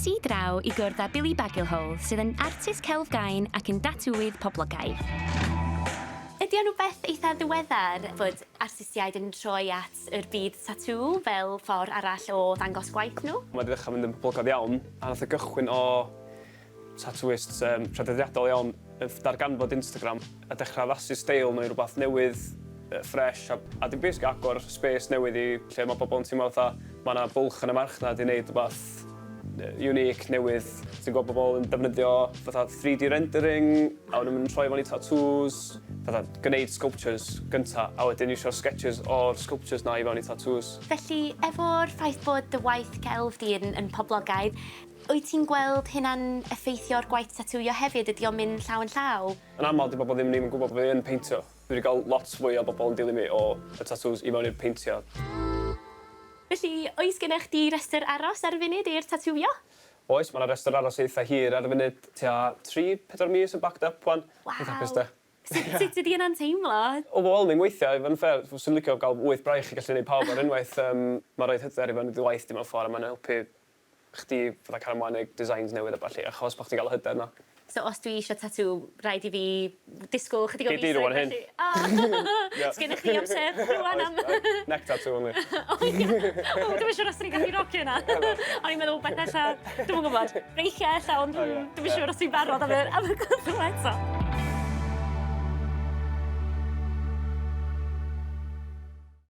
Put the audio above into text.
Es i draw i gwrdd â Billy Bagilhole sydd yn artist celf gain ac yn datŵydd poblogaidd. Ydy o'n rhywbeth eitha ddiweddar bod artistiaid yn troi at yr byd tatŵ fel ffordd arall o ddangos gwaith nhw? Mae 'di ddechrau mynd yn poblogaidd iawn a nath o gychwyn o tattooists yym traddodiadol iawn yn darganfod Instagram a dechrau addasu steil nhw i rwbath newydd, yy ffresh a a 'di basically agor space newydd i lle ma' pobl yn teimlo fatha ma' 'na bwlch yn y marchnad i neud rwbath yy unique newydd. Ti'n gweld pobl yn defnyddio fatha 3D rendering a wedyn ma' nw'n troi fewn i tatŵs, fatha gneud sculptures gynta a wedyn iwsio'r sketches o'r sculptures 'na i fewn i tatŵs. Felly efo'r ffaith bod dy waith celf di yn yn poblogaidd, Wyt ti'n gweld hynna'n effeithio ar gwaith tatŵio hefyd? Ydy o'n mynd llaw yn llaw? Yn aml 'di bobl ddim yn even gwybod bo' fi yn peintio. Dwi 'di gael lot fwy o bobl yn dilyn fi o y tatŵs i mewn i'r peintio. Felly, oes gennych chdi restr aros ar y funud i'r tatŵio? Oes, ma' 'na restr aros eitha hir ar y funud, tua tri, pedwar mis yn backed up 'wan. Waw! Eitha hapus 'de. Sut sut ydi hynna'n teimlo? Overwhelming weithiau, i fod yn fair. Fyswn i'n licio gael wyth braich i gallu neud pawb ar unwaith. Yym, ma'n roid hyder i fewn i dy waith di mewn ffor a ma'n helpu chdi fatha cario mlaen neud designs newydd a ballu achos bo' chdi'n ga'l y hyder 'na. So os dwi isio tatŵ rhaid i fi disgwl chydig o Gei di fisoedd rŵan hyn. felly? O! Sgennych chdi amser rŵan am... Oes oes. Neck tattoo only. O ia! O dwi'm yn siŵr os 'swn i'n gallu rocio hynna. O'n i'n meddwl wbath ella, dwi'm yn gwbod, breichiau ella ond dwi'm yn siŵr os dwi'n barod am y am y gwddw eto.